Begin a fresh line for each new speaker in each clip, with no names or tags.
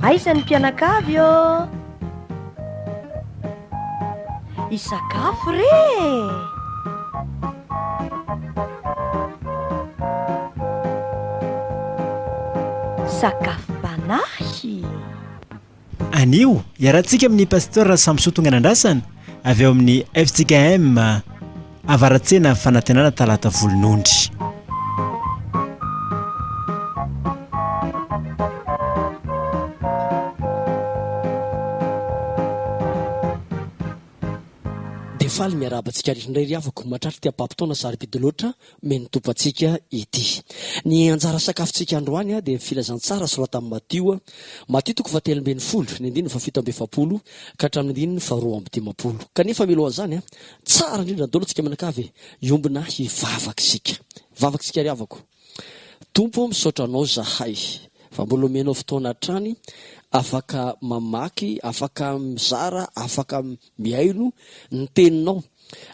Aiza ny mpianakavy ô? Hisakafo re e! Sakafom-panahy.
Anio, iarahantsika amin'ny Pasteur Rasamsoa Tonganandrasana avy ao amin'ny fjkm Avaratsena Fanantenana Talata Volonondry.
Dia faly miarahaba antsika rehetra indray ry havako mahatratra ity ampaham-potoana sarobidy loatra omen'ny Tompo antsika ity. Ny anjara sakafontsika androany dia ny filazantsara soratan'i Matio, Matio toko fahatelo ambin'ny folo, ny andininy fahafito amby efapolo ka hatramin'ny andininy faharoa amby dimampolo. Kanefa mialohan'izany, tsara indrindra daholo antsika mianakavy hiombona hivavaka isika. Vavaka isika ry havako. Tompo ô misaotra anao zahay fa mbola omenao fotoana hatrany afaka mamaky, afaka mizara, afaka mihaino ny teninao,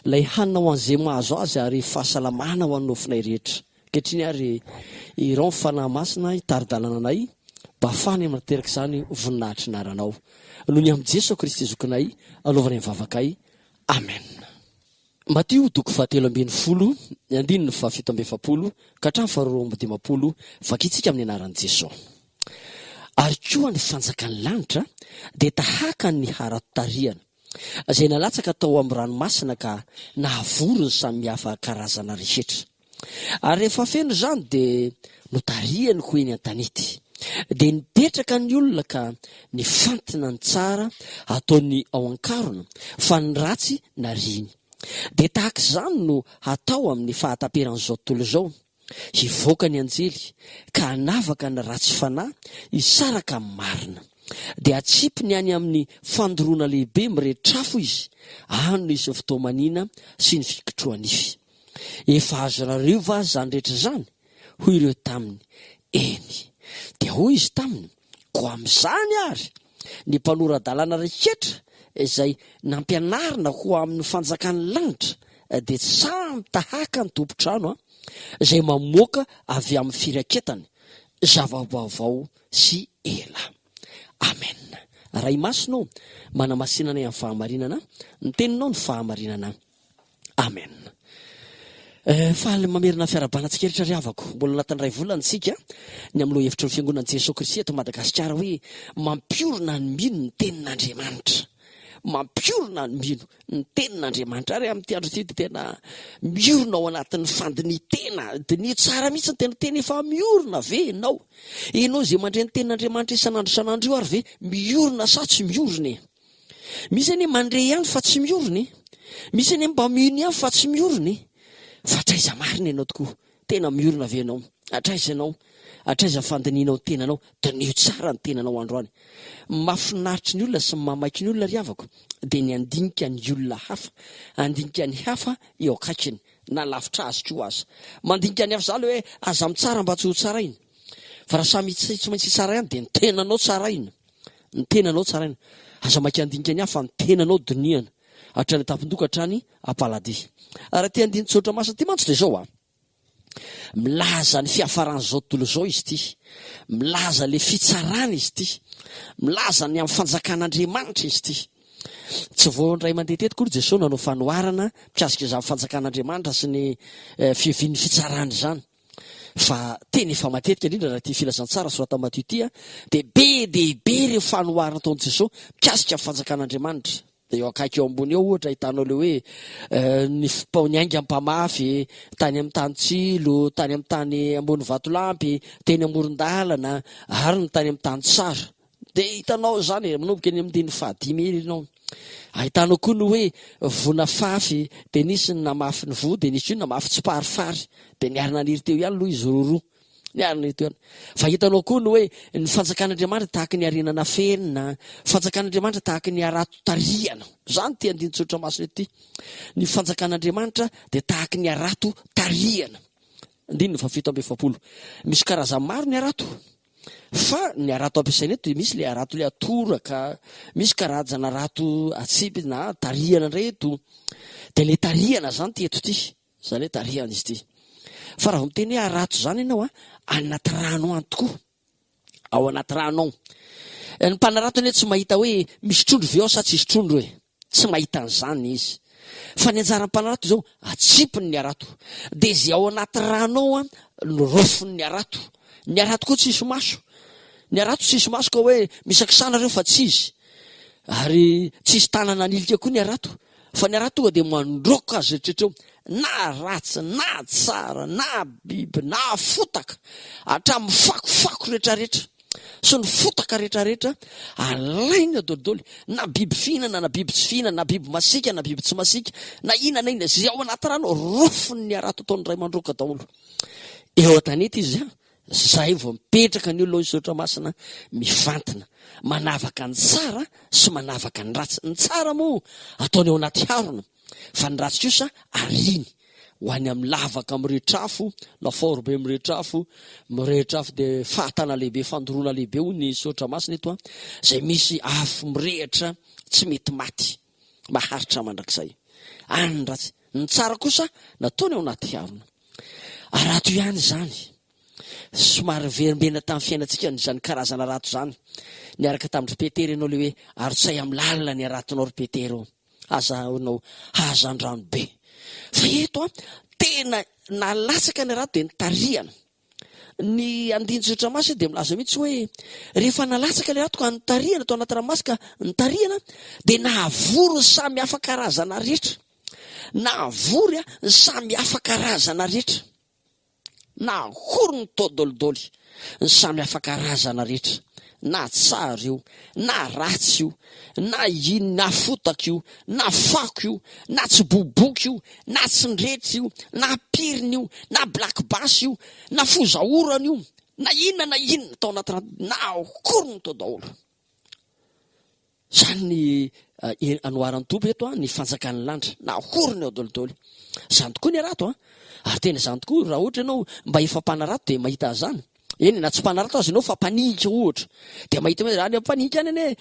ilay hanina ho an'izay mahazo azy ary fahasalamana ho an'ny nofonay rehetra. Ankehitriny ary irao ny Fanahy Masina hitari-dalana anay mba hahafahany manateraka izany ho voninahitry ny anaranao. Noho ny amin'i Jesoa Kristy Zokinay, anaovanay ny vavakay. Amen. Matio toko fahatelo ambin'ny folo, ny andininy fahafito amby efapolo ka hatramin'ny faharoa amby dimampolo, vakintsika amin'ny anaran'i Jesoa. Ary koa ny fanjakan'ny lanitra dia tahaka ny harato tarihana, izay nalatsaka tao amin'ny ranomasina ka nahavory ny samihafa karazana rehetra. Ary rehefa feno izany dia notarihany ho eny an-tanety. Dia nipetraka ny olona ka nifantina ny tsara ataony ao an-karona, fa ny ratsy nariany. Dia tahaka izany no hatao amin'ny fahataperan'izao tontolo izao. Hivoaka ny anjely ka hanavaka ny ratsy fanahy hisaraka amin'ny marina. Dia hatsipiny any amin'ny fandoroana lehibe mirehitr'afo izy, any no hisy ny fitomanina sy ny fikitroha-nify. Efa azonareo va izany rehetra izany? Hoy ireo taminy, Eny. Dia hoy izy taminy, Koa amin'izany àry, ny mpanora-dalàna rehetra izay nampianarina ho amin'ny fanjakan'ny lanitra dia samy tahaka ny tompon-trano izay mamoaka avy amin'ny firaketany zava-baovao sy ela. Amen. Ray Masina ô, manamasina anay amin'ny fahamarinana, ny teninao no fahamarinana. Amen. Eh, faly mamerina fiarahabana antsika rehetra ry havako. Mbola anatin'ny iray volana isika ny amin'ny lohahevitry ny Fiangonan'i Jesoa Kristy eto Madagasikara hoe mampiorina ny mino ny tenin'Andriamanitra. Mampiorina ny mino ny tenin'Andriamanitra. Ary amin'ity andro ity dia tena miorina ao anatin'ny fandinihan-tena. Diniho tsara mihitsy ny tena tena efa miorina ve ianao? Ianao izay mandre ny tenin'Andriamanitra isan'andro isan'andro io ary ve miorina sa tsy miorina e? Misy anie mandre ihany fa tsy miorina e! Misy anie mba mino ihany fa tsy miorina e! Fa hatraiza marina ianao tokoa? Tena miorina ve ianao? Hatraiza ianao? Hatraiza fandinihinao ny tenanao? Diniho tsara ny tenanao androany. Ny mahafinaritra ny olona sy ny mahamaiky ny olona ry havako dia ny handinika ny olona hafa, handinika ny hafa eo akaikiny na lavitra azy koa aza. Mandinika ny hafa zany hoe aza mitsara mba tsy ho tsaraina. Fa raha samy tsy maintsy hitsara ihany dia ny tenanao tsaraina. Ny tenanao tsaraina. Aza maika handinika ny hafa fa ny tenanao dinihana. Hatrany an-tampon-doha ka hatrany am-paladia. Ary ity andinin-tsoratra masina ity mantsy dia izao a. Milaza ny fiafaran'izao tontolo izao izy ity. Milaza ilay fitsarana izy ity. Milaza ny amin'ny fanjakan'Andriamanitra izy ity. Tsy vao indray mandeha teto akory Jesosy nanao fanoharana mikasika izany fanjakan'Andriamanitra sy ny eh, fiavian'ny fitsarana izany. Fa tena efa matetika, indrindra raha ity filazantsara soratan'i Matio ity, dia be dia be ireo fanoharana ataon'i Jesoa mikasika ny fanjakan'Andriamanitra. Dia eo akaiky eo ambony eo ohatra ahitanao ilay hoe ny ny aingam-pamafy, tany amin'ny tany tsilo, tany amin'ny tany ambony vatolampy, teny amoron-dalana, ary ny tany amin'ny tany tsara. Dia hitanao izany e, manomboka eny amin'ny andininy fahadimy eny ianao. Ahitanao koa ny hoe voa nafafy, dia nisy ny namafy ny voa, dia nisy koa ny namafy tsiparifary. Dia niara-naniry teo ihany aloha izy roroa. Niara-naniry teo ihany. Fa hitanao koa ny hoe ny fanjakan'Andriamanitra tahaka ny harena nafenina, fanjakan'Andriamanitra tahaka ny harato tarihana. Izany ity andinin-tsoratra masina ity. Ny fanjakan'Andriamanitra dia tahaka ny harato tarihana. Andininy fahafito amby efapolo. Misy karazany maro ny harato. Fa ny harato ampiasaina eto dia misy le harato le atoraka, misy karazana harato atsipy na tarihana indray eto. Dia le tarihana zany ty eto ty, zany hoe tarihana izy ity. Fa raha vao miteny hoe harato zany ianao an, any anaty rano any tokoa, ao anaty rano ao. Ny mpanarato anie tsy mahita hoe misy trondro ve ao sa tsisy trondro e. Tsy mahita an'izany izy. Fa ny anjaran'ny mpanarato izao, atsipiny ny harato. Dia izay ao anaty rano ao an, no raofin'ny harato. Ny harato koa tsisy maso. Ny harato tsisy maso ka hoe misakisana ireo fa tsy izy. Ary tsisy tanana hanilika koa ny harato. Fa ny harato tonga dia mandroaka azy rehetra eo. Na ratsy, na tsara, na biby, na fotaka, hatramin'ny fakofako rehetrarehetra sy ny fotaka rehetrarehetra, alainy eo dolidoly, na biby fihinana, na biby tsy fihinana, na biby masiaka, na biby tsy masiaka, na inona na inona, izay ao anaty rano, rofin'ny harato ataony ray mandroaka daholo. Eo an-tanety izy an, zay vao mipetraka ny olona hoy ny soratra masina, mifantina, manavaka ny tsara sy manavaka ny ratsy. Ny tsara moa ataony ao anaty harona, Fa ny ratsy kosa ariany ho any amin'ny lavaka mirehitra afo, lafaoro be mirehitra afo, mirehitra afo dia fatana lehibe, fandoroana lehibe hoy ny soratra masina eto an, izay misy afo mirehitra tsy mety maty, maharitra mandrakizay. Any ny ratsy. Ny tsara kosa nataony ao anaty harona. Arato ihany izany. Somary niverimberina tamin'ny fiainantsika izany karazana harato izany. Niaraka tamin-dry Petera ianao ilay hoe arotsay amin'ny lalina ny haratonao ry Petera ô. Azahoanao hazandrano be. Fa eto an, tena nalatsaka ny harato dia nitarihana. Ny andinin-tsoratra masina dia milaza mihitsy hoe rehefa nalatsaka ilay harato ka nitarihana tao anaty ranomasina ka nitarihana dia nahavory ny samy hafa karazana rehetra. Nahavory ny samy hafa karazana rehetra. Na akory ny tôdôlidôly, ny samy hafa karazana rehetra, na tsara io, na ratsy io, na inn na fotaka io, na fako io, na tsiboboka io, na tsindretra io, na pirina io, na black bass io, na fozaorana io, na inona na inona tao anaty rano, na akory ny tao daholo. Izany ny anoharan'ny Tompo eto ny fanjakan'ny lanitra. Nahorony ao dolidoly. Izany tokoa ny harato an! Ary tena izany tokoa, raha ohatra ianao mba efa mpanarato dia mahita an'izany. Eny, na tsy mpanarato aza ianao fa mpanihika ohatra. Dia mahita hoe any mpanihika any anie,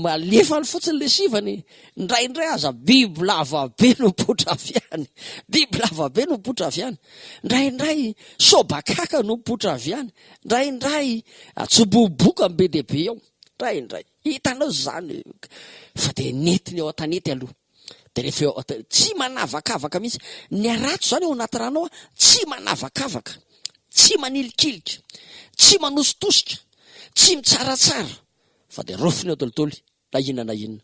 alefa any fotsiny ilay sivana e! Indraindray aza biby lava be no mipoitra avy any. Biby lava be no mipoitra avy any. Indraindray sobakaka no mipoitra avy any. Indraindray tsiboboka be dia be ao. Indraindray. Hitanao izany fa dia nentiny eo an-tanety aloha. Dia rehefa eo an-tanety, tsy manavakavaka mihitsy. Ny harato izany ao anaty rano ao, tsy manavakavaka, tsy manilikilika, tsy manositosika, tsy mitsaratsara, fa dia raofiny eo dolidoly na inona na inona.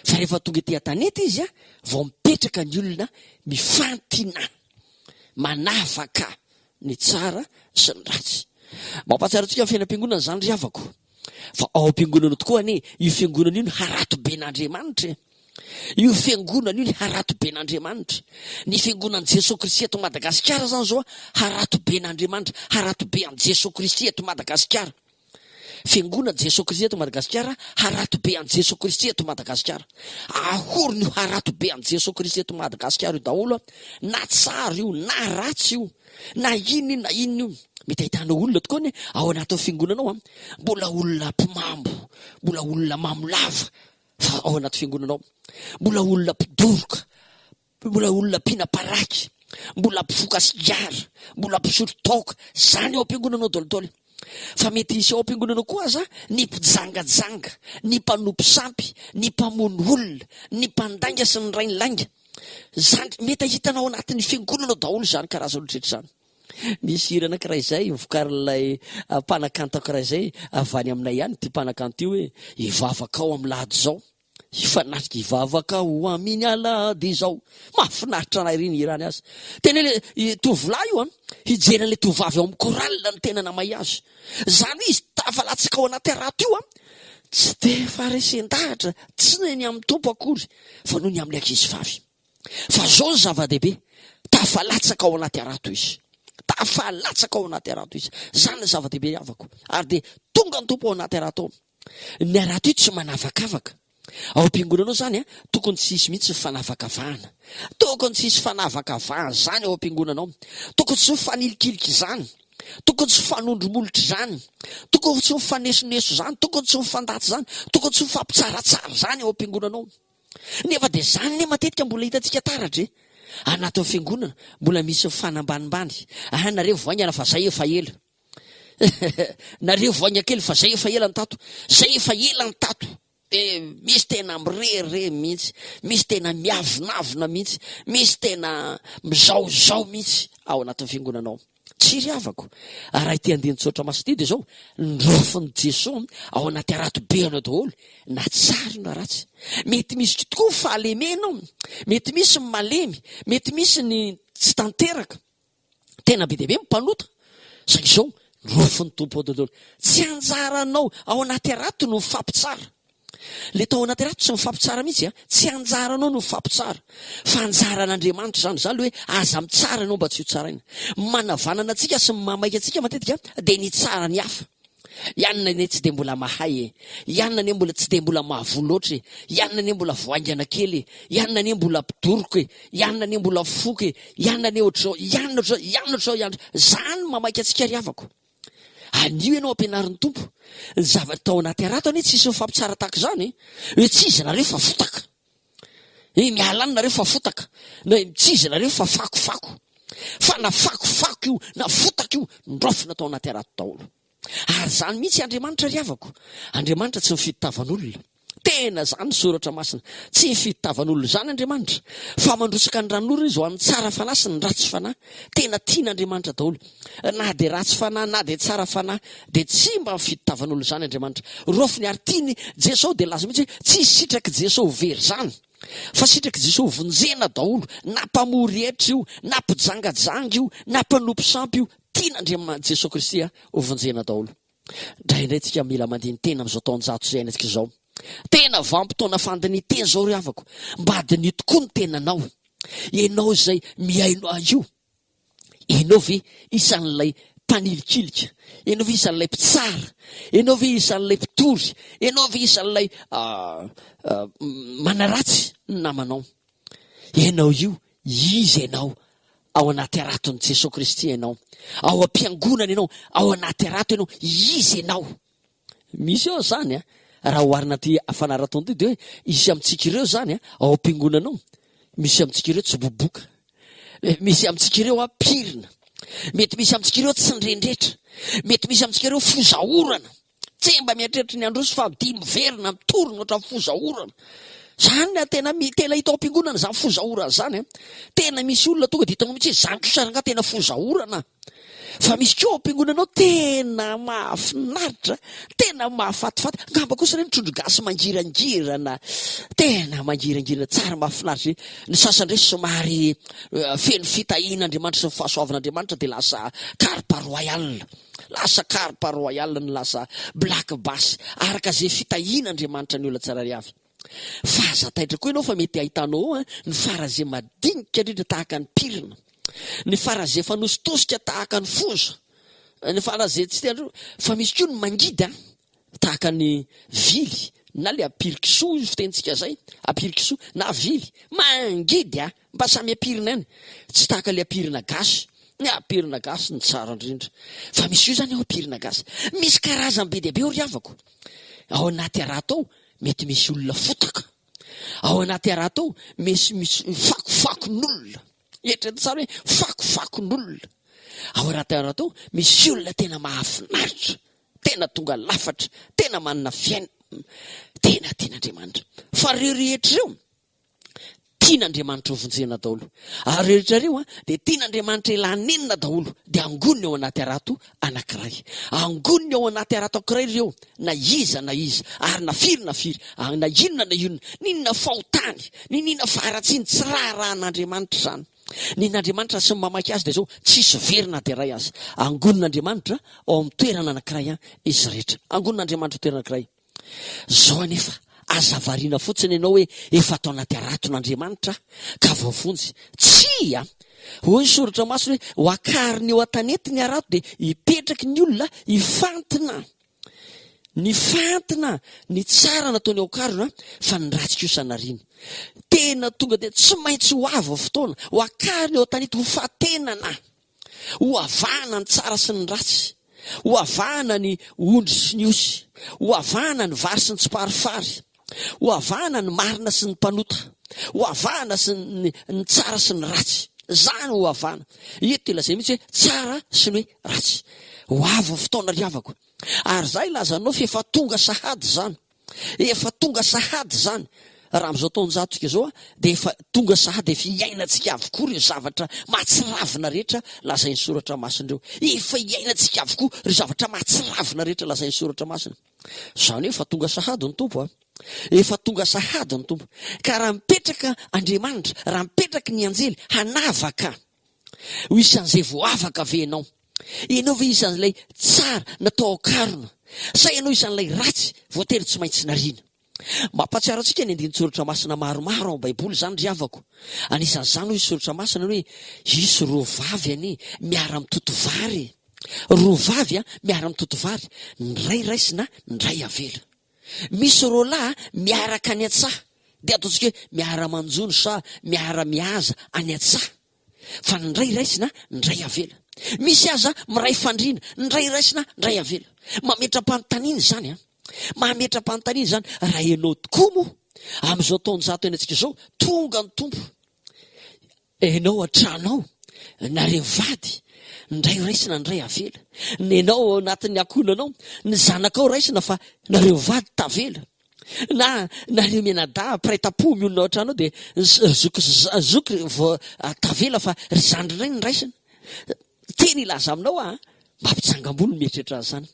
Fa rehefa tonga ety an-tanety izy vao mipetraka ny olona mifantina, manavaka ny tsara sy ny ratsy. Mampahatsiaro antsika ny fiainam-piangonana izany ry havako. Fa ao am-piangonana tokoa anie io fiangonana io ny haratoben'Andriamanitra e. Io fiangonana io ny haratoben'Andriamanitra. Ny fiangonan'i Jesoa Kristy eto Madagasikara izany izao haratoben'Andriamanitra, haratobe an'i Jesoa Kristy eto Madagasikara. Fiangonan'i Jesoa Kristy eto Madagasikara, haratobe an'i Jesoa Kristy eto Madagasikara. Ahorona io haratobe an'i Jesoa Kristy eto Madagasikara io daholo, na tsara io, na ratsy io, na inona io na inona io. Mety ahitanao olona tokoa anie ao anatin'ny fiangonana ao an, mbola olona mpimambo, mbola olona mamo lava fa ao anaty fiangonana ao, mbola olona mpidoroka, mbola olona mpihina-paraky, mbola mpifoka sigara, mbola mpisotro toaka, zany ao am-piangonana ao dolidoly. Fa mety hisy ao am-piangonana koa aza ny mpijangajanga, ny mpanompo sampy, ny mpamono olona, ny mpandainga sy ny rainilainga. Zany mety ahitanao ao anatin'ny fiangonana ao daholo izany karazan'olona rehetra izany. Misy hira anankiray izay vokarin'ilay mpanakanto anankiray izay avy any aminay ihany ity mpanakanto io hoe hivavaka ao amin'ny lahady izao. Hifanatrika hivavaka ho amin'ny alahady izao. Mahafinaritra anay ery ny hirany azy. Tena ilay tovolahy io an, hijery an'ilay tovovavy ao amin'ny chorale no tena namay azy. Izany hoe izy tafalatsaka ao anaty harato io an, tsy dia faharesen-dahatra, tsy noho ny amin'ny Tompo akory fa noho ny amin'ny ankizivavy. Fa izao ny zava-dehibe, tafalatsaka ao anaty harato izy. Tafalatsaka ao anaty harato izy. Izany ny zava-dehibe ry havako. Ary dia tonga ny Tompo ao anaty harato ao. Ny harato io tsy manavakavaka. Ao am-piangonana ao izany, tokony tsy hisy mihitsy ny fanavakavahana. Tokony tsy hisy fanavakavahana izany ao am-piangonana ao. Tokony tsy ho fanilikilika izany. Tokony tsy hifanondro-molotra izany. Tokony tsy ho mifanesoneso izany. Tokony tsy mifandatsy izany. Tokony tsy mifampitsaratsara izany ao am-piangonana ao. Nefa dia izany anie matetika mbola hitantsika taratra e! Anatin'ny fiangonana, mbola misy mifanambanimbany. Ah, nareo vao haingana fa zay efa ela. Nareo voainga kely fa zay efa ela ny tato, zay efa ela ny tato. De misy tena mirehareha mihitsy, misy tena miavonavona mihitsy, misy tena mizaozao mihitsy ao anatin'ny fiangonana ao. Tsy ry havako, raha ity andinin-tsoratra masina ity dia izao, ny rofin'i Jesoa ao anaty harato be anao daholo, na tsara io na ratsy. Mety misy tokoa ny fahalemena ao, mety misy ny malemy, mety misy ny tsy tanteraka. Tena be dia be ny mpanota, saingy izao, ny rofin'ny Tompo ao daholo. Tsy anjaranao ao anaty harato no mifampitsara. Le tao anaty ratsy tsy mifampitsara mihitsy a! Tsy anjaranao no mifampitsara fa anjaran'Andriamanitra izany. Izany le hoe aza mitsara ianao mba tsy ho tsaraina. Ny manavanana antsika sy ny mahamaika antsika matetika dia ny hitsara ny hafa. I anona anie tsy dia mbola mahay e! I anona anie mbola tsy dia mbola mahavoa loatra e! I anona anie mbola vao haingana kely e! I anona anie mbola mpidoroka e! I anona anie mbola foka e! I anona anie ohatr'izao, i anona ohatr'izao, i anona ohatr'izao, i anona ohatr'izao. Izany no mahamaika antsika ry havako. Anio ianao ampianarin'ny Tompo. Ny zavatra tao anaty harato anie tsisy mifampitsara tahaka izany e. Hoe tsy izy nareo fa fotaka. Hoe miala any nareo fa fotaka. Na hoe tsy izy nareo fa fakofako. Fa na fakofako io na fotaka io, ndraofina tao anaty harato daholo. Ary izany mihitsy Andriamanitra ry havako. Andriamanitra tsy mifidy tavan'olona. Tena izany ny soratra masina. Tsy mifidy tavan'olona izany Andriamanitra, fa mandrotsaka ny ranon'orana Izy ho an'ny tsara fanahy sy ny ratsy fanahy. Tena tian'Andriamanitra daholo. Na dia ratsy fanahy na dia tsara fanahy, dia tsy mba mifidy tavan'olona izany Andriamanitra. Raofiny ary tiany Jeso dia nilaza mihitsy hoe tsy sitrak'i Jeso ho very izany, fa sitrak'i Jeso ho vonjena daholo, na mpamory hetra io, na mpijangajanga io, na mpanompo sampy io, tian'Andriamanitra Jeso Kristy ho vonjena daholo. Indraindray tsika mila mandini-tena amin'izao taonjato izay iainantsika izao. Tena vanim-potoana fandinihan-tena izao ry havako. Mba diniho tokoa ny tenanao. Ianao izay mihaino ahy io, ianao ve isan'ilay mpanilikilika? Ianao ve isan'ilay mpitsara? Ianao ve isan'ilay mpitory? Ianao ve isan'ilay manaratsy ny namanao? Ianao io, iza ianao? Ao anaty haraton'i Jesoa Kristy ianao. Ao am-piangonana ianao, ao anaty harato ianao, iza ianao? Misy eo izany a, raha oharina aty fanaraton ity dia hoe isy amintsika ireo izany a, ao am-piangonana ao, misy amintsika ireo tsy boboka, misy amintsika ireo a pirina, mety misy amintsika ireo tsindrendretra, mety misy amintsika ireo fozaorana. Tsy mba mieritreritra ny handroso fa dia miverina mitorina ohatran'ny foza orana. Zany no tena tena hita ao am-piangonana izany foza orana izany an. Tena misy olona tonga dia hitanao mihitsy hoe izany kosa rangahy tena foza orana. Fa misy koa ao am-piangonana ao tena mahafinaritra, tena mahafatifaty. Angamba kosa ireny trondro gasy mangirangirana, tena mangirangirana tsara mahafinaritra. Ny sasany indray somary feno fitahian'Andriamanitra sy ny fahasoavan'Andriamanitra dia lasa carpe royal. Lasa carpe royal ny lasa black bass araka izay fitahian'Andriamanitra ny olona tsirairay avy. Fa aza taitra koa ianao fa mety ahitanao ao ny fara izay madinika indrindra tahaka ny pirina, ny fara izay fanositosika tahaka ny foza, ny fara izay tsy te fa misy koa ny mangidy an, tahaka ny vily na le ampirikisoa io fitenintsika zay, ampirikisoa na vily, mangidy an! Mba samy ampirina ihany, tsy tahaka le ampirina gasy, ny ampirina gasy no tsara indrindra, fa misy io zany ao ampirina gasy, misy karazany be dia be ao ry havako, ao anaty harato ao mety misy olona fotaka, ao anaty harato ao misy misy fakofakon'olona, eritrereto tsara hoe fakofakon'olona, ao anaty harato ao misy olona tena mahafinaritra, tena tonga lafatra, tena manana fiainana, tena tian'Andriamanitra, fa ireo rehetra ireo Tian'Andriamanitra ho vonjena daholo. Ary rehetra ireo an, dia tian'Andriamanitra hilaha nenina daholo, dia angoniny ao anaty harato anankiray. Angoniny ao anaty harato anankiray ireo, na iza na iza, ary na firy na firy, na inona na inona, n'inona fahotany, n'inona faharatsiany, tsy raharahan'Andriamanitra izany. Ny an'Andriamanitra sy ny mamaky azy dia izao, tsisy very na dia iray aza. Angonin'Andriamanitra ao amin'ny toerana anankiray izy rehetra. Angonin'Andriamanitra toerana anankiray. Zao anefa, aza variana fotsiny ianao hoe efa ato anaty haraton'Andriamanitra aho ka voavonjy. Tsia! Hoy ny soratra masina hoe ho akariny eo an-tanety ny harato dia hipetraky ny olona hifantina. Ny fantina, ny tsara nataony ao an-karona fa ny ratsy kosa nariany. Tena tonga dia tsy maintsy ho avy ny fotoana, ho akariny eo an-tanety ho fatenana. Ho avahana ny tsara sy ny ratsy, ho avahana ny ondry sy ny osy, ho avahana ny vary sy ny tsiparifary, ho avahana ny marina sy ny mpanota, ho avahana sy ny ny tsara sy ny ratsy. Izany ho avahana. Eto dia lazainy mihitsy hoe tsara sy ny hoe ratsy. Ho avy ny fotoana ry havako. Ary za hilaza anao fa efa tonga sahady izany. Efa tonga sahady izany. Raha amin'izao taonjatontsika izao dia efa tonga sahady, efa iainantsika avokoa ireo zavatra mahatsiravina rehetra lazain'ny soratra masina ireo. Efa iainantsika avokoa ireo zavatra mahatsiravina rehetra lazain'ny soratra masina. Izany hoe efa tonga sahady ny Tompo a. Efa tonga sahady ny Tompo. Ka raha mipetraka Andriamanitra, raha mipetraka ny anjely hanavaka, ho isan'izay voavaka ve ianao? Ianao ve isan'ilay tsara natao ao-karona? Sa ianao isan'ilay ratsy voatery tsy maintsy nariana? Mampahatsiaro antsika ny andinin-tsoratra masina maromaro ao amin'ny Baiboly izany ry havako. Anisan'izany hoy ny soratra masina hoe, Hisy roa vavy anie miara-mitoto vary e. Roa vavy miara-mitoto vary, ny iray raisina, ny iray avela. Misy roa lahy miaraka any an-tsaha, dia ataontsika hoe miara-manjono sa miara-mihaza any an-tsaha. Fa ny iray raisina, ny iray avela. Misy aza miray fandriana, ny iray raisina, ny iray avela. Mametra-panontaniana izany an! Mametra-panontaniana izany, raha ianao tokoa moa, amin'izao taonjato iainantsika izao, tonga ny Tompo, ianao an-trano ao, nareo vady, ny iray raisina, ny iray avela. Ny anao ao anatin'ny ankohonanao, ny zanakao raisina fa nareo vady tavela. Na nareo mianadahy mpiray tampo mionona ao an-trano ao dia ry zoky zoky vao tavela fa ry zandry indray no raisina. Teny hilaza aminao aho, mampitsangam-bolo ny mieritreritra an'izany.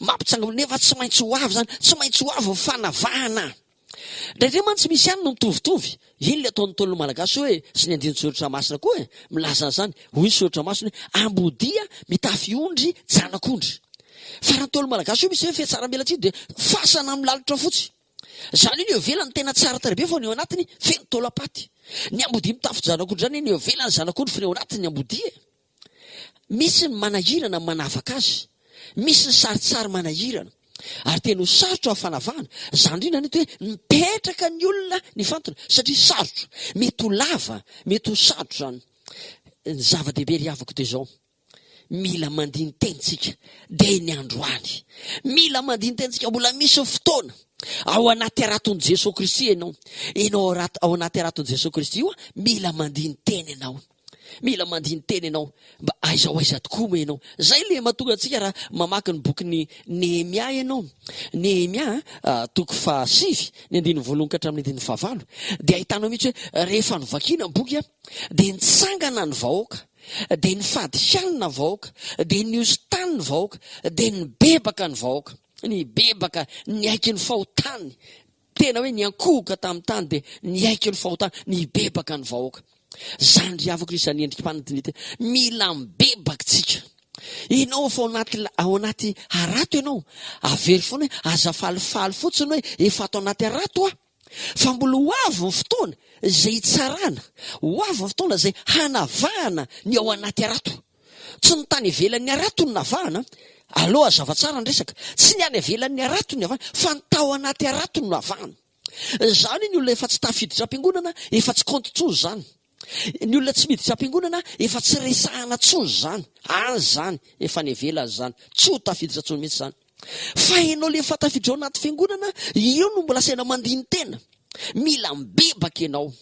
Mampitsangam-bolo nefa tsy maintsy ho avy izany, tsy maintsy ho avy ny fanavahana. Indraindray mantsy misy ihany no mitovitovy. Iny ilay ataon'ny Ntaolo Malagasy hoe, sy ny andinin-tsoratra masina koa e, milaza an'izany. Hoy ny soratra masina hoe, ambodia mitafy ondry janak'ondry. Fa raha Ntaolo Malagasy io misy hoe fihatsarambelatsihy dia fasana milalotra fotsy. Izany hoe ny eo ivelany tena tsara tarehy be fa ny eo anatiny feno taolam-paty. Ny ambodia mitafy janak'ondry izany hoe ny eo ivelany zanak'ondry fa ny eo anatiny ny ambodia e. Misy ny manahirana ny manavaka azy. Misy ny saritsary manahirana. Ary tena ho sarotra ny fanavahana. Izany indrindra anie hoe mipetraka ny olona nifantona satria sarotra. Mety ho lava, mety ho sarotra izany. Ny zava-dehibe ry havako dia izao, mila mandini-tena isika dia ny androany. Mila mandini-tena isika, mbola misy fotoana. Ao anaty haraton'i Jesoa Kristy ianao. Ianao ao anaty haraton'i Jesoa Kristy io, mila mandini-tena ianao. Mila mandini-tena ianao mba aiza ho aiza tokoa moa ianao. Izay ilay mahatonga antsika raha mamaky ny bokin'i Nehemia ianao. Nehemia toko fahasivy, ny andininy voalohany ka hatramin'ny andininy fahavalo, dia ahitanao mihitsy hoe rehefa novakiana ny boky dia nitsangana ny vahoaka, dia nifady hanina ny vahoaka, dia nihosin-tany ny vahoaka, dia nibebaka ny vahoaka. Nibebaka, niaiky ny fahotany. Tena hoe niankohoka tamin'ny tany dia niaiky ny fahotana, nibebaka ny vahoaka. Zany ry havako isan'ny endriky-panadinita. Mila mibebaka tsika. Ianao efa ao anaty ao anaty harato ianao. Avero foana hoe aza falifaly fotsiny hoe efa ato anaty harato aho. Fa mbola ho avy ny fotoana izay hitsarana, ho avy ny fotoana izay hanavahana ny ao anaty harato. Tsy ny tany ivelan'ny harato no navahana, aleo hazava tsara ny resaka, tsy ny any ivelan'ny harato no navahana fa ny tao anaty harato no navahana. Izany hoe ny olona efa tsy tafiditra am-piangonana efa tsy kaonty intsony izany. Ny olona tsy miditra am-piangonana efa tsy resahana intsony izany. Any izany, efa any ivelany izany, tsy ho tafiditra intsony mihitsy izany. Fa ianao le efa tafiditra ao anaty fiangonana, eo no mbola asaina mandini-tena. Mila mibebaka ianao.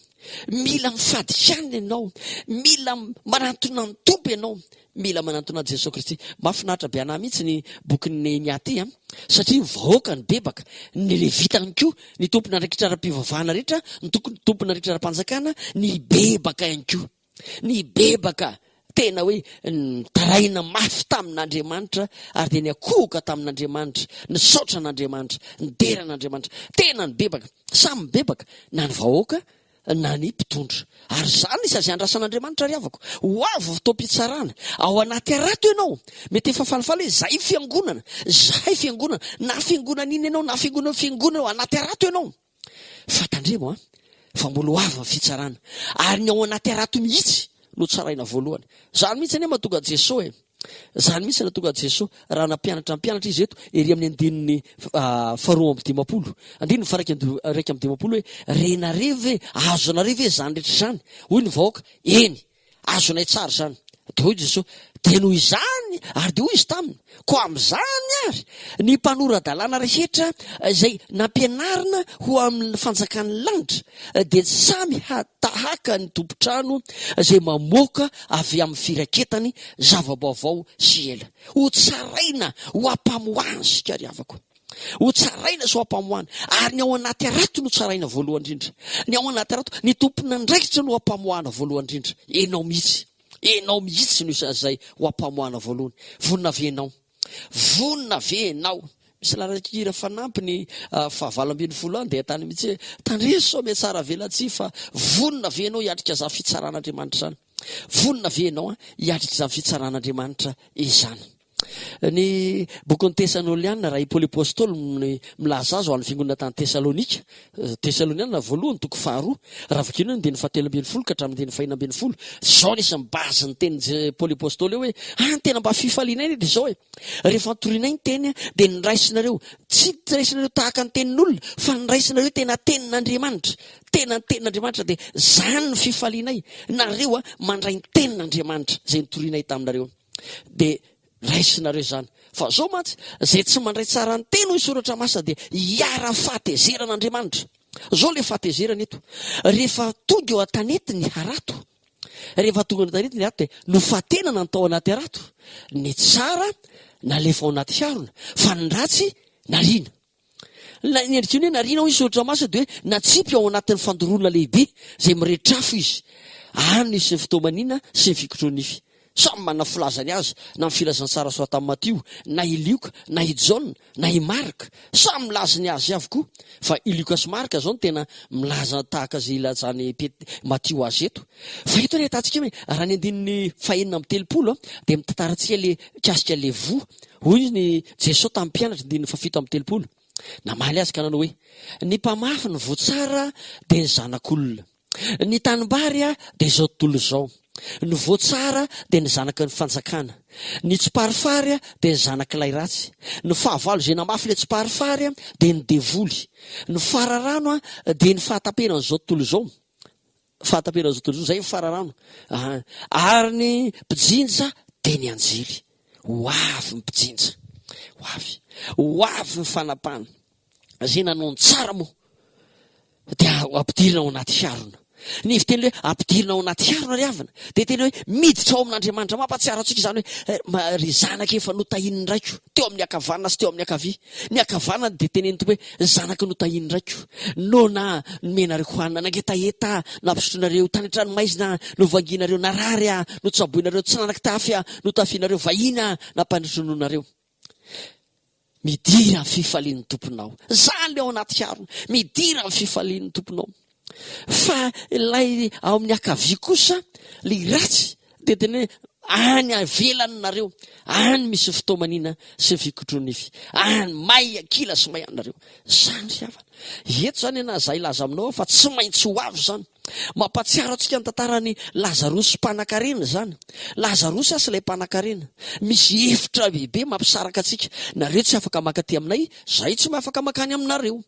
Mila mifady hanina ianao. Mila manantona ny Tompo ianao. Mila manantona an'i Jesoa Kristy. Mahafinaritra be anah mihitsy ny bokin'i Nehemia ity an, satria ny vahoaka nibebaka, ny Levita ihany koa, ny tompon'andraikitra ara-pivavahana rehetra, ny tompon'andraikitra ara-panjakana nibebaka ihany koa. Nibebaka, tena hoe nitaraina mafy tamin'Andriamanitra ary dia niankohoka tamin'Andriamanitra, nisaotra an'Andriamanitra, nidera an'Andriamanitra. Tena nibebaka. Samy mibebaka, na ny vahoaka na ny mpitondra. Ary izany izy azy andrasan'Andriamanitra ry havako. Ho avy ny fotoam-pitsarana. Ao anaty harato ianao. Mety efa falifaly hoe izahay fiangonana, izahay fiangonana. Na fiangonana inona ianao, na fiangonana fiangonana, ao anaty harato ianao. Fa tandremo an, fa mbola ho avy ny fitsarana, ary ny ao anaty harato mihitsy no tsaraina voalohany. Zany mihitsy anie mahatonga an'i Jesoa e. Zany mihitsy nahatonga an'i Jesoa raha nampianatra ny mpianatra izy eto ery amin'ny andininy faharoa amby dimampolo, andininy faha-151 hoe, renareo ve, azonareo ve izany rehetra izany? Hoy ny vahoaka, eny, azonay tsara izany. Dia hoy Jesoa, Dia noho izany, ary dia hoy izy taminy, Koa amin'izany ary, ny mpanora-dalàna rehetra izay nampianarina ho amin'ny fanjakan'ny lanitra dia samy tahaka ny tompon-trano izay mamoaka avy amin'ny firaketany zava-baovao sy ela. Hotsaraina ho ampamoahana isika ry havako. Ho tsaraina sy ho ampamoahana. Ary ny ao anaty harato no tsaraina voalohany indrindra. Ny ao anaty harato, ny tompon'andraikitra no ampamoahana voalohany indrindra. Enao mihitsy. Enao mihitsy no isan'izay ho ampamoahana voalohany. Vonona ve enao? Vonona ve enao? Misy lalan-kira fanampiny faha-18 any dia tany mihitsy hoe, tandreso sao mihatsara velatsihy fa vonona ve enao hiatrika izany fitsaran'Andriamanitra izany? Vonona ve enao hiatrika izany fitsaran'Andriamanitra izany? Ny bokin'ny Tesaloniana, raha i Paoly Apostoly no milaza azy ho an'ny fiangonana tany Tesalonika, Tesaloniana voalohany toko faharoa, raha vakiana ny andininy fahatelo ambin'ny folo ka hatramin'ny andininy fahenina ambin'ny folo, izao no isan'ny base-n'ny tenin'i Paoly Apostoly eo hoe, ah, ny tena mba fifalianay anie dia izao e, rehefa notorianay ny teny dia noraisinareo, tsy raisinareo tahaka ny tenin'olona, fa noraisinareo tena tenin'Andriamanitra, tena ny tenin'Andriamanitra, dia izany no fifalianay, nareo mandray ny tenin'Andriamanitra izay notorianay taminareo. Dia raisinareo izany. Fa izao mantsy, izay tsy mandray tsara ny teny hoy ny soratra masina dia hiharan'ny fahatezeran'Andriamanitra. Izao ilay fahatezerana eto. Rehefa tonga eo an-tanety ny harato, rehefa tonga eo an-tanety ny harato dia nofatenana ny tao anaty harato. Ny tsara nalefa ao anaty harona, fa ny ratsy nariana. Ny endriky ny hoe nariana hoy ny soratra masina dia hoe natsipy ao anatin'ny fandoroana lehibe izay mirehitra afo izy. Any nisy ny fitomanina sy ny fikotroa-nify. Samy manana filazany azy na ny filazantsara soratan'i Matio, na i Lioka, na i Jaona, na i Marka. Samy milaza ny azy avokoa. Fa i Lioka sy Marka izao no tena milaza tahaka izay ilazan'i Matio azy eto. Fa eto anie ahitantsika hoe raha ny andininy fahenina amby 30 dia mitantara antsika ilay mikasika ilay voa. Hoy ny Jesoa tamin'ny mpianatra, andininy faha-37, Namaly azy ka nanao hoe, Ny mpamafy ny voa tsara dia ny Zanak'olona. Ny tanimbary dia izao tontolo izao. Ny voa tsara dia ny zanaky ny fanjakana. Ny tsiparifary dia ny zanak'ilay ratsy. Ny fahavalo izay namafy ilay tsiparifary dia ny devoly. Ny fararano dia ny fahataperan'izao tontolo izao. Fahataperan'izao tontolo izao, izay ny fararano. Ary ny mpijinja dia ny anjely. Ho avy ny mpijinja. Ho avy. Ho avy ny fanapahana. Izay nanao ny tsara moa dia ampidirina ao anaty harona. Ny fiteny hoe ampidirina ao anaty harona ry havana dia tena hoe miditra ao amin'Andriamanitra. Mampahatsiaro antsika izany hoe ry zanaka efa notahian'ny raiko teo amin'ny ankavanana sy teo amin'ny ankavia. Ny ankavanana dia tenenin'ny Tompo hoe zanaka notahian'ny raiko. Noana aho, nomenareo hohanina, nangetaheta aho, nampisotroinareo, tany an-tranomaizina aho, novangianareo, narary aho, notsaboinareo, tsy nanan-kitafy aho, notafianareo, vahiny aho, nampandrosoanareo. Midira amin'ny fifalian'ny Tomponao. Izany ilay ao anaty harona. Midira amin'ny fifalian'ny Tomponao. Fa ilay ao amin'ny ankavia kosa, ilay ratsy, dia tena hoe any ivelany nareo, any misy ny fitaomanina sy ny fikotroa-nify, any may akila sy may any nareo. Izany ry havana. Eto izany ianao, izaho hilaza aminao fa tsy maintsy ho avy izany. Mampahatsiaro antsika ny tantaran'i Lazarosy mpanankarena izany. Lazarosy aza ilay mpanankarena. Misy efitra lehibe mampisaraka antsika. Nareo tsy afaka maka aty aminay, izahay tsy afaka mankany aminareo.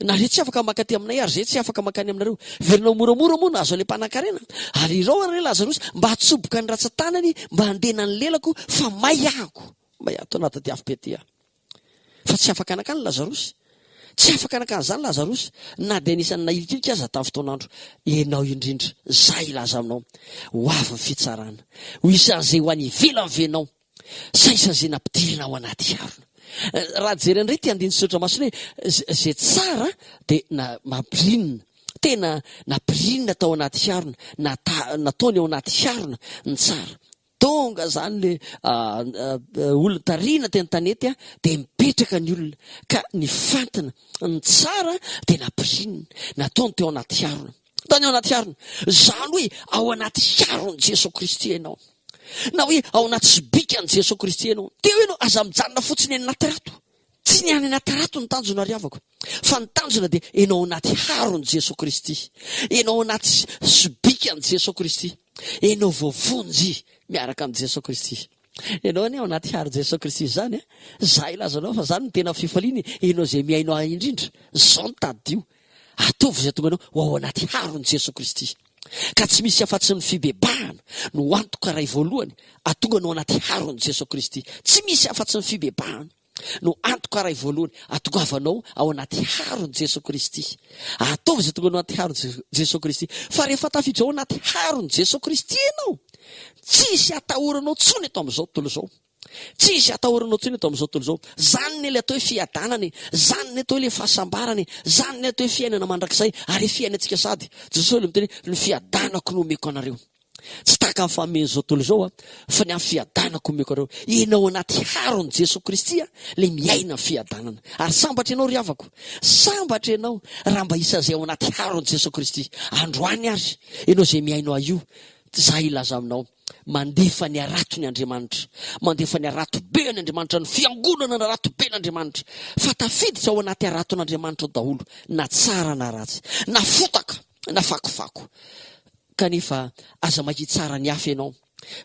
Nareo tsy afaka maka aty aminay ary izahay tsy afaka mankany aminareo. Velona moramora moa nahazo an'ilay mpanankarena. Ary irao ary re Lazarosy mba hatsoboka ny ratsan-tanany mba handena ny lelako fa may ahako. May ato anaty diafobe aty aho. Fa tsy afaka nankany Lazarosy. Tsy afaka nankany izany Lazarosy, na dia anisan'ny nahilikilika aza tamin'ny fotoan'andro. Ianao indrindra, izaho hilaza aminao, ho avy ny fitsarana. Ho isan'izay ho any ivelany ve ianao, sa isan'izay nampidirina ao anaty harona? Raha jerena indray ity andininy soratra masina hoe, izay tsara dia na mampirinina, tena nampirinina tao anaty harona, nataony ao anaty harona ny tsara. Tonga zany le olona tarihina teny tanety dia mipetraka ny olona ka nifantina ny tsara dia nampirinina, nataony teo anaty harona. Tany ao anaty harona. Zany hoe ao anaty haron'i Jesoa Kristy ianao. Na hoe ao anaty sobikan'i Jesoa Kristy ianao. Teo ianao, aza mijanona fotsiny any anaty rato. Tsy ny any anaty rato ny tanjona ry havako, fa ny tanjona dia ianao ao anaty haron'i Jesoa Kristy, ianao ao anaty sobikan'i Jesoa Kristy, ianao voavonjy miaraka amin'i Jesoa Kristy. Ianao anie ao anaty haron'i Jesoa Kristy izany a! Za hilaza anao fa zany no tena fifaliana e, ianao izay mihaino ahy indrindra, zao no tadidio, ataovy izay hahatonga anao ho ao anaty haron'i Jesoa Kristy. Ka tsy misy afa-tsy ny fibebahana no antoka iray voalohany ahatonga anao anaty haron'i Jesoa Kristy. Tsy misy afa-tsy ny fibebahana no antoka iray voalohany ahatongavanao ao anaty haron'i Jesoa Kristy. Ataovy izay tonga anao anaty haron'i Jesoa Kristy. Fa rehefa tafiditra ao anaty haron'i Jesoa Kristy ianao, tsisy atahoranao intsony eto amin'izao tontolo izao. Tsy hisy atahoranao intsony eto amin'izao tontolo izao. Izany ne ilay atao hoe fiadanana e! Izany ne atao hoe ilay fahasambarana e! Izany ne atao hoe fiainana mandrakizay ary fiainantsika sady. Jesosy ilay miteny hoe, ny fiadanako no omeko anareo. Tsy tahaka ny fanomen'izao tontolo izao aho, fa ny amin'ny fiadanako omeko anareo. Ianao anaty haron'i Jesoa Kristy ilay miaina ny fiadanana. Ary sambatra ianao ry havako. Sambatra ianao raha mba isan'izay ao anaty haron'i Jesoa Kristy. Androany ary, ianao izay mihaino ahy io, za hilaza aminao, Mandefa ny haratony Andriamanitra. Mandefa ny harato be any Andriamanitra, ny fiangonana ny harato be n'Andriamanitra. Fa tafiditra ao anaty haraton'Andriamanitra ao daholo, na tsara na ratsy, na fotaka na fakofako. Kanefa aza mahia tsara ny hafa ianao.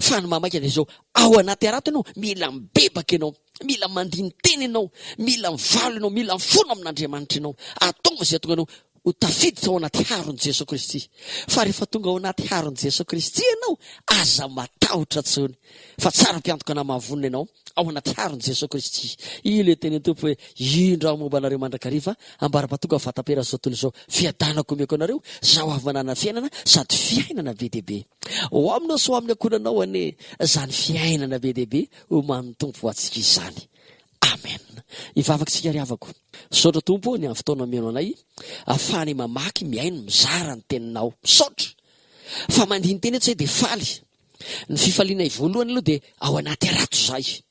Fa ny mahamaika dia izao, ao anaty harato ianao, mila mibebaka ianao, mila mandini-tena ianao, mila mivalo ianao, mila mifona amin'Andriamanitra ianao. Ataovy izay hahatonga anao ho tafiditra ao anaty haron'i Jesoa Kristy. Fa rehefa tonga ao anaty haron'i Jesoa Kristy ianao, aza matahotra intsony, fa tsara mpiantoka na mahavonona ianao ao anaty haron'i Jesoa Kristy. Ilay tenin'ny Tompo hoe, Indro aho momba anareo mandrakariva, ambara-pahatonga ny fahataperan'izao tontolo izao. Fiadanako omeko anareo, izaho avy manana fiainana, sady fiainana be dia be. Ho aminao sy ho amin'ny ankohonanao anie izany fiainana be dia be omanin'ny Tompo ho antsika izany. Amen. Hivavaka isika ry havako. Misaotra Tompo ô ny amin'ny fotoana omenao anay ahafahanay mamaky, mihaino, mizara ny teninao. Misaotra fa mandini-tena eto izay dia faly. Ny fifalianay voalohany aloha dia ao anaty harato izahay.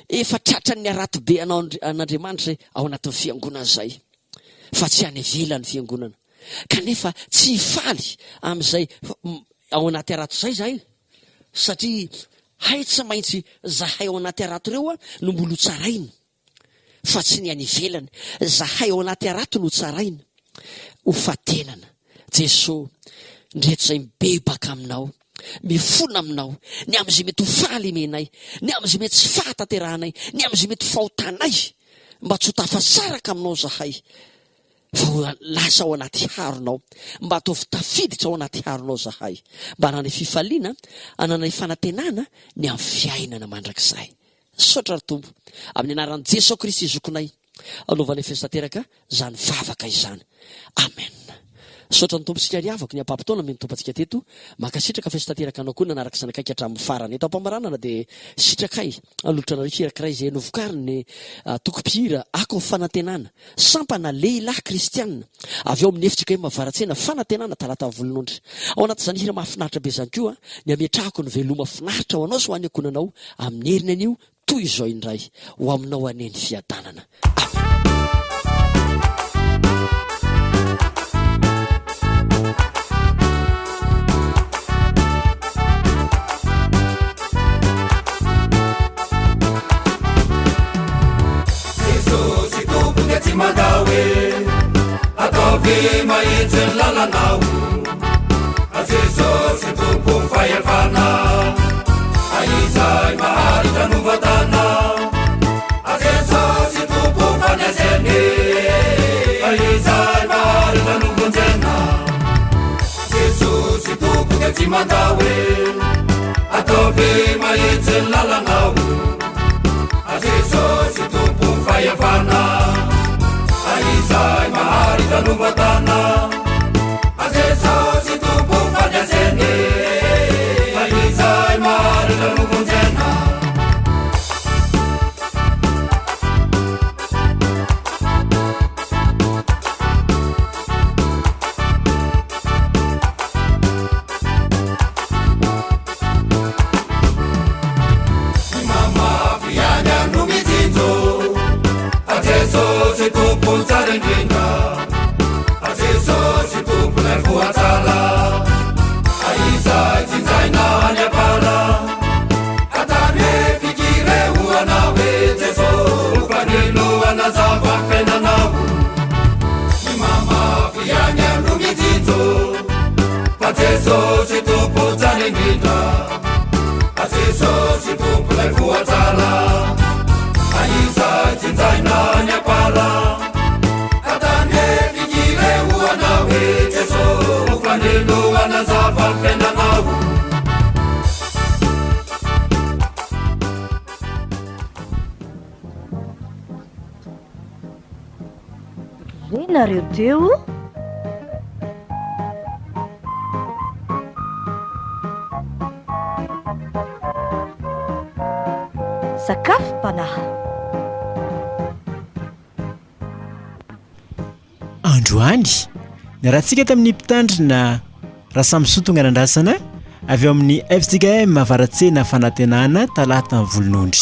Efa tratran'ny harato be anao an'Andriamanitra izay ao anatin'ny fiangonana izay. Fa tsy any ivelan'ny fiangonana. Kanefa tsy hifaly amin'izay ao anaty harato izay izahay satria hay tsy maintsy zahay ao anaty harato ireo no mbola ho tsaraina fa tsy ny any ivelany. Zahay ao anaty harato no tsaraina ho fatenana. Jeso, ndreto izay mibebaka aminao, mifona aminao, ny amin'izay mety ho fahalemenay, ny amin'izay mety tsy fahatanterahanay, ny amin'izay mety ho fahotanay, mba tsy ho tafasaraka aminao zahay. Fa ho lasa ao anaty haronao. Mba ataovy tafiditra ao anaty haronao zahay. Mba hananay fifaliana, hananay fanantenana ny amin'ny fiainana mandrakizay. Misaotra ry Tompo. Amin'ny anaran'i Jesoa Kristy Zokinay, anaovanay feno tanteraka izany vavaka izany. Amen. Misaotra ny Tompo isika ry havako ny ampaham-potoana nomen'ny Tompo antsika teto. Mankasitraka feno tanteraka anao koa nanaraka izany akaiky hatramin'ny farany. Eto am-pamaranana dia sitrakay hanolotra anareo hira ankiray izay novokarin'ny toko mpihira Akon'ny Fanantenana. Sampana lehilahy kristiana avy ao amin'ny fjkm Avaratsena Fanantenana Talata Volonondry. Ao anatin'izany hira mahafinaritra be izany koa ny ametrahako ny veloma finaritra ho anao sy ho an'ny ankohonanao amin'ny heriny anio toy izao indray. Ho aminao anie ny fiadanana. Amen.
Jesosy Tompo dia tsy mandao e Ataovy mahitsy ny lalanao Jesosy Tompo fahefana Izay maharitra no vatana Jesosy Tompo fandraiseny Izay maharitra no vonjena Jesosy Tompo dia tsy mandao e Ataovy mahitsy ny lalanao Jesosy Tompo fahefana Izay maharitra no vatana Jesosy Tompo fandreseny Izay maharitra no vonjena. Ny mamafy ihany no mitsinjo fa Jesosy Tompo tsara indrindra fa Jesosy Tomponay voa tsara fa izay tsinjaina any am-para ka tany hoe fikirehoana hoe Jesosy fanilo hanazava ny fiainanao ny mamafy ihany no mitsinjo Fa Jesosy Tompo tsara indrindra Fa Jesosy Tompo lay voa tsara Fa izay jinjaina any am-para Ka. Zava-maneno hanazava ny fiainanao.
Ve nareo teo? Sakafom-panahy.
Androany, niarahantsika tamin'ny mpitandrina Rasamisoa Tonganandrasana avy ao amin'ny fjkm Avaratsena Fanantenana Talata Volonondry.